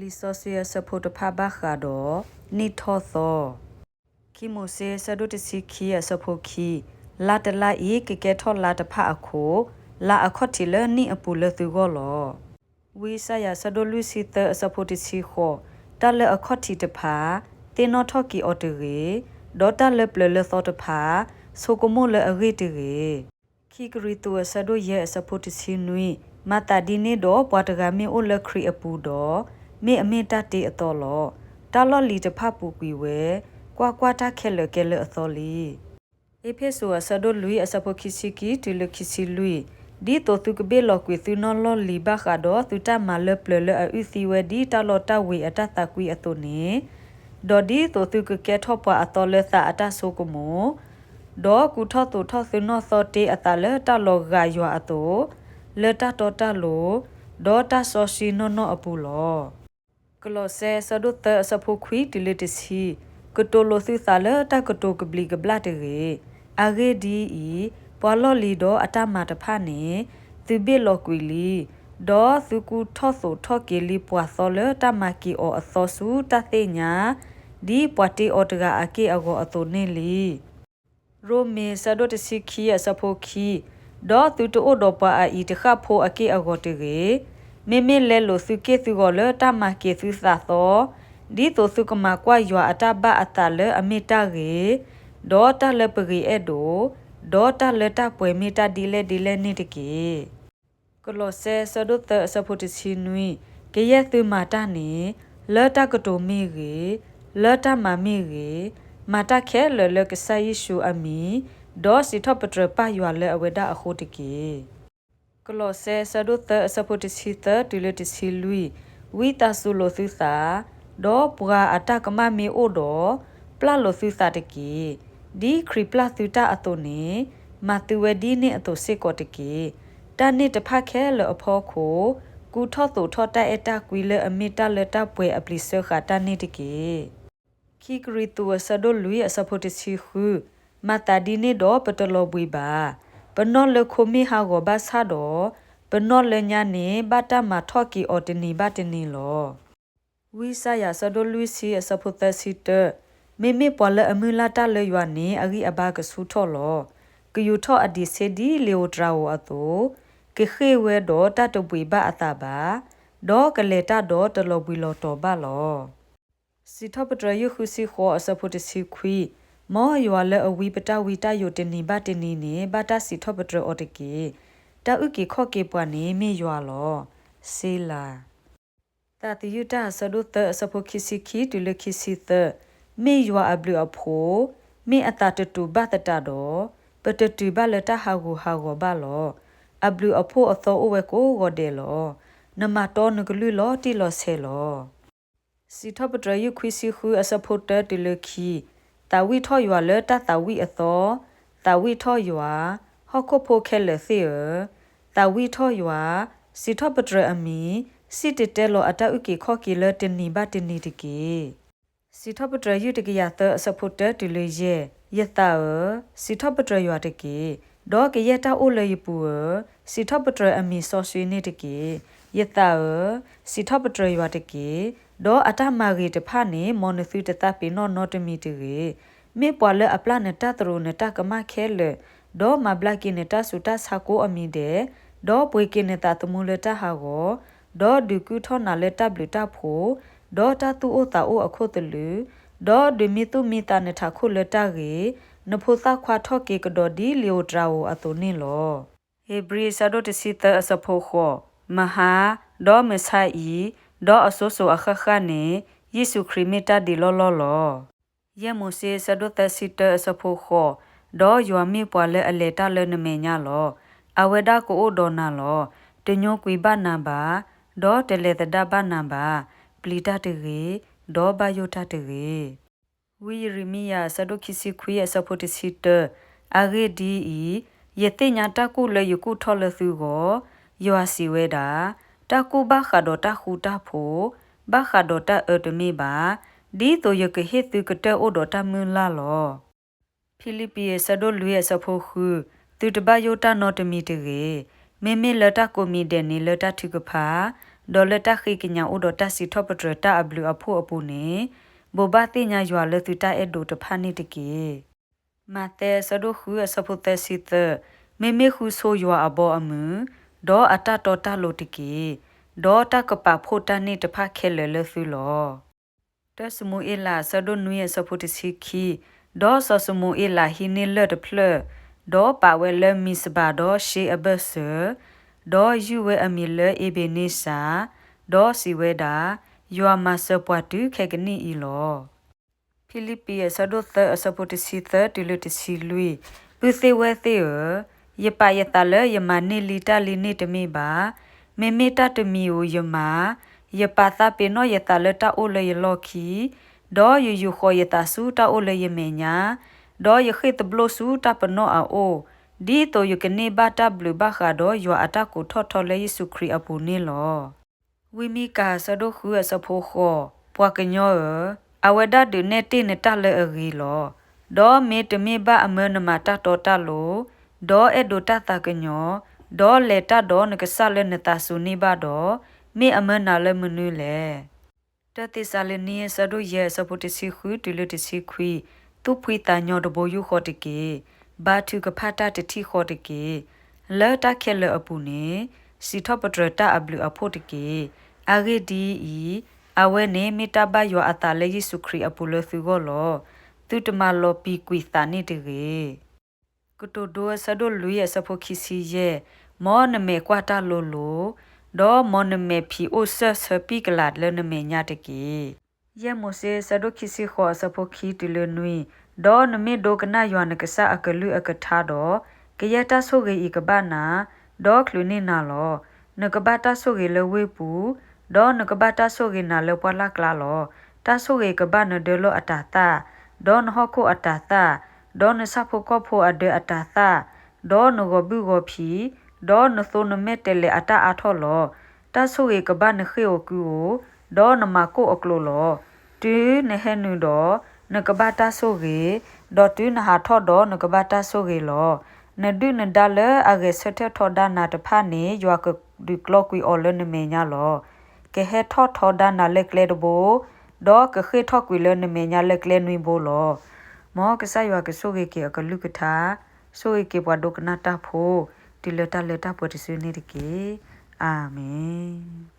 လံာ်စီဆှံအဆၢဖိတဖၣ်ဘၣ်ဃးဒီး နံၣ်ထီၣ်သီ ခံမိၤၡ့ ဆၢဒိၣ်တဆံခံ အဆၢဖိခံ, လါတလါအံၤ ကကဲထီၣ်လါတဖၣ်အခိၣ်, လါအခီၣ်ထံးလၢနံၣ်အပူၤလၢသုဂီၢ်လီၤ. ဝံယၡါယၤ ဆၢဒိၣ်လွံၢ်ဆံသၢ အဆၢဖိတဆံဃိး, တၢ်လၢအခီၣ်ထံးတဖၣ်, သ့ၣ်နီၣ်ထီၣ်က့ၤအီၤတဂ့ၤ, ဒီးတၢ်လၢပျၢၤလၢသီတဖၣ်, ဆိကမိၣ်လၢအဂ့ၢ်တဂ့ၤ. ခံကရံၣ်သူး အဆၢဒိၣ်ယဲၢ် အဆၢဖိတဆံနွံ, မၤသးဒ်န့ၣ်ဒီး ပှၤတဂၤမ့ၢ်အိၣ်လၢခရံာ်အပူၤဒီး, မ့ၢ်အမ့ၢ်တၢ်တ့အသီလီၤ. တၢ်လီၢ်လံၤတဖၣ်ပူၤကွံာ်ဝဲ, ကွၢ်ကွၢ်, တၢ်ခဲလၢာ်ကဲလၢအသီလံ. အ့းဖ့းစူး အဆၢဒိၣ်လွံၢ် အဆၢဖိခံဆံခံ တုၤလၢခံဆံလွံၢ်, ဒ်သိးသုကဘ့ၣ်လီၤကွံာ်သုနီၢ်လီၢ်လံၤဘၣ်ဃးဒီးသုတၢ်မၤလၢပျၢၤလၢအအုၣ်သံဝဲဒ်တၢ်လီတၢ်ဝ့ၤအတၢ်သးကွံအသိးန့ၣ်, ဒီးဒ်သိးသုကကဲထီၣ်ပှၤအသီလၢသးအတၢ်ဆိကမိၣ်, ဒီးကူထီၣ်သိးထီၣ်သုနီၢ်သီတ့အသးလၢတၢ်လီၤဂာ်ယွၤအသိး, လၢတၢ်တီတၢ်လိၤ, ဒီးတၢ်စီဆှံနီၢ်နီၢ်အပူၤလီၤ. ကလီးစဲ ဆၢဒိၣ်သၢ အဆၢဖိခွံ တုၤလၢတဆံ, ကတိၤလိာ်သုသးလၢတၢ်ကတိၤကဘျံးကဘျၣ်တဂ့ၤ. အဂ့ၢ်ဒ်အံၤ, ပှၤလီၢ်လံၤဒီးအတၢ်မၤတဖၣ်န့ၣ်, သုဘ့ၣ်လီၤကွံာ်လံ, ဒီးသုကူထီၣ်သိးထီၣ်က့ၤလံပှၤသီလၢတၢ်မၤက့ၤအီၤအသီဆူတၢ်သ့ၣ်ညါ, ဒ်ပှၤတ့အီၤတဂၤအက့ၢ်အဂီၤအသိးန့ၣ်လံ. ရိမ့ၤ ဆၢဒိၣ်တဆံခံ အဆၢဖိခံ, ဒီးသုတအိၣ်ဒီးပှၤအအံၤတဃၣ်ဖိအက့ၢ်အဂီၤတဂ့ၤ. မ့မ့ၢ်လဲလိာ်သုက့ၢ်သုဂီၤလၢတၢ်မၤက့ၤသုသးသီ, ဒ်သိးသုကမၤကွၢ်ယွၤအတၢ်ဘၣ်အသးလၢအမ့ၢ်တၢ်ဂ့ၤ, ဒီးတၢ်လၢပဂ့ၤအဲၣ်ဒိး, ဒီးတၢ်လၢတၢ်ပှဲၤမ့ၢ်တၢ်ဒ်လဲၣ်ဒ်လဲၣ်န့ၣ်တက့ၢ်. ကလီးစဲ ဆၢဒိၣ်သၢ အဆၢဖိတဆံနွံ, ကယဲၢ်သုမၤတၢ်န့ၣ်, လၢတၢ်ကတိၤမ့ၢ်ဂ့ၤ, လၢတၢ်မၤမ့ၢ်ဂ့ၤ, မၤတၢ်ခဲလၢာ်လၢကစၢ်ယ့ၣ်ၡူးအမံၤ, ဒီးစံးထီၣ်ပတြၢၤပၢ်ယွၤလၢအဝဲဒၣ်အဃိတက့ၢ်. ကလီးစဲ ဆၢဒိၣ်သၢ အဆၢဖိတဆံသၢ တုၤလၢတဆံလွံၢ်, ဝံသးစူၤလိာ်သုသး, ဒီးပှၤအတၢ်ကမၣ်မ့ၢ်အိၣ်ဒီး, ပျၢ်လိာ်သုသးတက့ၢ်. ဒ်ခရံာ်ပျၢ်သုတၢ်အသိးန့ၣ်, မၤသုဝဲဒ်န့ၣ်အသိးစ့ၢ်ကီးတက့ၢ်. တၢ်န့ၣ်တဖၣ်ခဲလၢာ်အဖီခိၣ်, ကူထီၣ်သိးထီၣ်တၢ်အဲၣ်တၢ်ကွံလၢအမ့ၢ်တၢ်လၢတၢ်ပှဲၤအပျံၤစၢဃာ်တၢ်န့ၣ်တက့ၢ်. ခံကရံၣ်သူး အဆၢဒိၣ်လွံၢ် အဆၢဖိတဆံဃု, မၤသးဒ်န့ၣ်ဒီးပတလီၤဘှံးဘၣ်. ပနီၣ်လၢခိမ့ၢ်ဟးဂီၤဘၣ်ဆၣ်ဒီး, ပနီၣ်လၢညါန့ၣ် ဘၣ်တၢ်မၤထီၣ်က့ၤအီၤတနံၤဘၣ်တနံၤလီၤ. ဝံယၡါယၤ အဆၢဒိၣ်လွံၢ်ဆံ အဆၢဖိသၢဆံတၢ, မ့မ့ၢ်ပှၤလၢအမုၢ်လၢ်တၢ်လၢယွၤန့ၣ် အဂံၢ်အဘါကဆူၣ်ထီၣ်လီၤ. ကယူၤထီၣ်အဒံးဆှ့ဒ်လံာ်ဧိၤတြၤဧိၤအသိး, ကဃ့ၢ်ဝဲဒီးတၢ်တဘှံးဘၣ်အသးဘၣ်, ဒီးကလဲၤတၢ်ဒီးတလီၤဘှံးလီၤတီၤဘၣ်လီၤ. စံးထီၣ်ပတြၢၤယုၢ်ဃုဆံဃိး အဆၢဖိတဆံခွံ, မ်ယွၤလၢအဝံပတၢ်ဝံတၢ်ယိးတနံၤဘၣ်တနံၤန့ၣ် ဘၣ်တၢ်စံးထီၣ်ပတြၢၤအီၤတက့ၢ်. တၢ်အုၣ်က့ၤခီၣ်က့ၤပှၤန့ၣ်မ့ၢ်ယွၤလီၤ. စ့လၤ သးသယုၢ်တၢ် အဆၢဒိၣ်သၢ အဆၢဖိခံဆံခံတုၤလၢခံဆံသၢ, မ့ၢ်ယွၤအဘျုးအဖှိၣ်, မ့ၢ်အသးတတူာ်ဘၣ်သတးဒီး, ပတတုၤဘၣ်လၢတၢ်ဟးဂူာ်ဟးဂီၤဘၣ်လီၤ. အဘျုးအဖှိၣ်အသီအိၣ်ဝဲကိးဂီၤဒဲးလီၤ. နမၤတီနကလုၢ်လီၤတံၢ်လီၤဆဲးလီၤ. စံးထီၣ်ပတြၢၤယုၢ်ခွံဆံဃု အဆၢဖိတၢတုၤလၢခံ, သးဝံၣ်ထီၣ်ယွၤလၢတၢ်သးဝံၣ်အသီ, သးဝံၣ်ထီၣ်ယွၤ, ဟီၣ်ခိၣ်ဖိခဲလၢာ်သ့ၣ်ဧၢ, သးဝံၣ်ထီၣ်ယွၤ, စံးထီၣ်ပတြၢၤအမံၤ, စံၣ်တဲၤတဲလီၤအတၢ်အုၣ်က့ၤခီၣ်က့ၤလၢတနံၤဘၣ်တနံၤတက့ၢ်. စံးထီၣ်ပတြၢၤယုၢ်တကယၤသၢ အဆၢဖိတၢတုၤလၢယဲၢ်, ယသးဧၢ, စံးထီၣ်ပတြၢၤယွၤတက့ၢ်. ဒီးကယဲၢ်တၢ်အိၣ်လၢယပူၤဧၢ, စံးထီၣ်ပတြၢၤအမံၤစီဆှံန့ၣ်တက့ၢ်. ယသးဧၢ, စံးထီၣ်ပတြၢၤယွၤတက့ၢ်. ဒီးအတၢ်မၤဂ့ၤတဖၣ်န့ၣ် မ်နသုတသးပ့ၤနီၣ်နီတမံၤတဂ့ၤ. မ့ၢ်ပှၤလၢအပျၢ်နတၢ်သရူးနတၢ်ကမၣ်ခဲလၢာ်, ဒီးမၤဘျါက့ၤနတၢ်ဆူးတၢ်ဆါကိးအမံၤဒဲး, ဒီးပှ့ၤက့ၤနသးသမူလၢတၢ်ဟးဂီၤ, ဒီးဒုးကုၢ်ထီၣ်နၤလၢတၢ်ဘျုးတၢ်ဖှိၣ်, ဒီးတၢ်သူၣ်အိၣ်သးအိၣ်အခိၣ်သလုး, ဒီးဒုးမံသူၣ်မံသးနထးခိၣ်လၢတၢ်ဂ့ၤ, နဖိသၣ်ခွါထီၣ်က့ၤကဒီးဒ်လံာ်ဧိၤတြၤဧိၤအသိးန့ၣ်လီၤ. ဧ့ၤဘြံၤ အဆၢဒိၣ်တဆံသၢ အဆၢဖိဃိး, မဟါ, ဒီးမဆါအံၤ, ဒီးအစိၤစိၤအဃၣ်ဃၣ်န့ၣ်, ယ့ၣ်ၡူးခရံာ်မ့ၢ်တၢ်ဒံးလီၢ်လီၢ်လီၤ. ယဲၢ်မိၤၡ့ အဆၢဒိၣ်သၢဆံတၢ အဆၢဖိဃိး, ဒီးယွၤမ့ၢ်ပှၤလၢအလဲၤတၢ်လၢနမဲာ်ညါလီၤ. အဝဲဒၣ်ကအိၣ်ဒီးနၤလီၤ. တညိကွံာ်ဘၣ်နၤဘၣ်, ဒီးတလဲၤသဒၣ်ဘၣ်နၤဘၣ်. ပျံၤတၢ်တဂ့ၤ, ဒီးဘၣ်ယိၣ်တၢ်တဂ့ၤ. ဝံယံးရမံယၤ အဆၢဒိၣ်ခံဆံခွံ အဆၢဖိတဆံတၢ, အဂ့ၢ်ဒ်အံၤ, ယသ့ၣ်ညါတၢ်ကူၣ်လၢယကူၣ်ထီၣ်လၢသုဂီၢ်, ယွၤစံးဝဲဒၣ်, တၢ်ကူၣ်ဘၣ်ဃးဒီးတၢ်ဃူတၢ်ဖိး, ဘၣ်ဃးဒီးတၢ်အၢတမ့ၢ်ဘၣ်, ဒ်သိးယကဟ့ၣ်သုကတၢၢ်အိၣ်ဒီးတၢ်မုၢ်လၢ်လီၤ. ဖံလံးပံး အဆၢဒိၣ်လွံၢ် အဆၢဖိဃု, သုတဘၣ်ယိၣ်တၢ်နီတမံၤတဂ့ၤ. မ့မ့ၢ်လၢတၢ်ကိးမံၤဒဲးန့ၣ်လၢတၢ်ထုကဖၣ်, ဒီးလၢတၢ်ဃ့ကညးအိၣ်ဒီးတၢ်စံးထီၣ်ပတြၢၤတၢ်အဘျုးအဖှိၣ်အပူၤန့ၣ်, ဘိးဘၣ်သ့ၣ်ညါယွၤလၢသုတၢ်အဲၣ်ဒိးတဖၣ်န့ၣ်တက့ၢ်. မးသဲအဆၢဒိၣ်ဃုအဆၢဖိသၢဆံသၢ, မ့မ့ၢ်ဃုဆိယွၤအဘီအမုၢ်, ဒီးအတၢ်တီတၢ်လိၤတက့ၢ်. ဒီးတၢ်ကပာ်ဖှိၣ်တၢ်န့ၣ်တဖၣ်ခဲလၢာ်လၢသုလီၤ. တၢ်စမူၤအ့လးအဆၢဒိၣ်နွံအဆၢဖိတဆံခံ, ဒီးစီၤစမူၤအ့လးဟံးန့ၢ်လၢၢ်တဖျၢၣ်, ဒီးပာ်ဝဲလၢမံးစဘၤဒီးၡ့အဘၢၣ်စၢၤ, ဒီးယုၢ်ဝဲအမံၤလၢအ့ဘ့န့ၡၤ, ဒီးစံးဝဲဒၣ်, ယွၤမၤစၢၤပှၤတုၤခဲကနံၣ်အံၤလီၤ. ဖံလံးပံးအဆၢဒိၣ်သၢအဆၢဖိတဆံသၢတုၤလၢတဆံလွံၢ်, ပုၢ်သ့ၣ်ဝဲၢ်သ့ၣ်ဧၢ, ယပာ်ယသးလၢယမၤန့ၢ်လံတၢ်လံန့ၣ်တမ့ၢ်ဘၣ်. မ့မ့ၢ်တၢ်တမံၤဧိၤယမၤ, ယပာ်သးပ့ၤနီၣ်ယသးလၢတၢ်အိၣ်လၢယလီၢ်ခံ, ဒီးယယူာ်ဃီၤယသးဆူတၢ်အိၣ်လၢယမဲာ်ညါ, ဒီးယဃ့ၢ်သဘျိၣ်ဆူတၢ်ပနီၣ်အအိၣ်, ဒ်သိးယကန့ၢ်ဘၣ်တၢ်ဘျုးဘၣ်ဃးဒီးယွၤအတၢ်ကိးထီၣ်ထီလၢယ့ၣ်ၡူးခရံာ်အပူၤန့ၣ်လီၤ. ဝံမံကၤအဆၢဒိၣ်ဃုအဆၢဖိဃိး, ပှၤကညီဧၢ, အဝဲဒၣ်ဒုးနဲၣ်တ့ၢ်နတၢ်လၢအဂ့ၤလီၤ. ဒီးမ့တမ့ၢ်ဘၣ်အမၢနမၤတၢ်တီတၢ်လိၤ, ဒီးအဲၣ်ဒိးတၢ်သးကညီၤ, ဒီးလဲၤတၢ်ဒီးနကစၢ်လၢနသးစူၤန့ၢ်ဘၣ်ဒီး, မ့ၢ်အမၢနၤလၢမနုၤလဲၣ်. တၢ်သ့းစၤလနံအဆၢဒိၣ်ယဲၢ်အဆၢဖိတဆံဃုတုၤလၢတဆံခွံ, သူၣ်ဖှံသးညီတဘိယူၢ်ဃီတက့ၢ်. ဘါထုကဖၣ်တၢ်တထံၣ်ဃီတက့ၢ်. လၢတၢ်ခဲလၢာ်အပူၤန့ၣ်, စံးထီၣ်ပတြၢၤတၢ်အဘျုးအဖှိၣ်တက့ၢ်. အဂ့ၢ်ဒ်အံၤ, အဝဲန့ၣ်မ့ၢ်တၢ်ဘၣ်ယွၤအသးလၢယ့ၣ်ၡူးခရံာ်အပူၤလၢသုဂီၢ်လီၤ. သုတမၤလီၤပံာ်ကွံာ်သးန့ၣ်တဂ့ၤ. ကတိၤဒိအဆၢဒိၣ်လွံၢ်အဆၢဖိခံဆံယဲၢ်, မ်နမဲာ်ကွၢ်တၢ်လိၤလိၤ, ဒီးမ်နမဲာ်ဖံးအိၣ်စၢၢ်ဆၢပံာ်ကလၤလၢနမဲာ်ညါတက့ၢ်. ယဲၢ်မိၤၡ့အဆၢဒိၣ်ခံဆံဃိးအဆၢဖိခံတုၤလၢနွံ, ဒီးနမ့ၢ်ဒိကနၣ်ယွၤနကစၢ်အကလုၢ်အကထါဒီး, ကယဲၢ်တၢ်ဆိၣ်ဂ့ၤအံၤကဘၣ်နၤ, ဒီးချုးန့ၢ်နၤလီၤ. နကဘၣ်တၢ်ဆိၣ်ဂ့ၤလၢဝ့ၢ်ပူၤ, ဒီးနကဘၣ်တၢ်ဆိၣ်ဂ့ၤနၤလၢပှၢ်လၢ်ကျါလီၤ. တၢ်ဆိၣ်ဂ့ၤကဘၣ်နဒၢလီၢ်အတၤသၣ်, ဒီးနဟီၣ်ခိၣ်အတၤသၣ်, ဒီးနဆၣ်ဖိကီၢ်ဖိအဒၢအတၤသၣ်, ဒီးနဂီၤဘုၣ်ဂီၤဖံး, ဒီးနသိနမဲာ်တဲးလဲးအတၢ်အါထီၣ်လီၤ. တၢ်ဆိၣ်ဂ့ၤကဘၣ်နဃ့ၢ်ဧိၤကုၢ်ဧိၤ, ဒီးနမၤကိၣ်အကျိာ်လီၤ. တုၤနဟဲနုာ်ဒီး, နကဘၣ်တၢ်ဆိၣ်ဂ့ၤ, ဒီးတုၤနဟးထီၣ်ဒီးနကဘၣ်တၢ်ဆိၣ်ဂ့ၤလီၤ. နဒုၣ်နဒါလၢအဂဲၤဆၢထၢၣ်ထီဒါနၤတဖၣ်န့ၣ် ယွၤကဒုးကျီကွံာ်အီၤလၢနမဲာ်ညါလီၤ. ကဟဲထီၣ်ထီဒါနၤလၢကျဲတဘိ, ဒီးကဃ့ၢ်ထီၣ်ကွံာ်လၢနမဲာ်ညါလၢကျဲနွံဘိလီၤ. မ်ကစၢ်ယွၤကဆိၣ်ဂ့ၤက့ၤအကလုၢ်ကထါ, ဆိၣ်ဂ့ၤက့ၤပှၤဒိကနၣ်တၢ်ဖိ, တုၤလၢတၢ်လၢတၢ်ပှဲၤတစုန့ၣ်တက့ၢ်. အၤမ့ၣ်.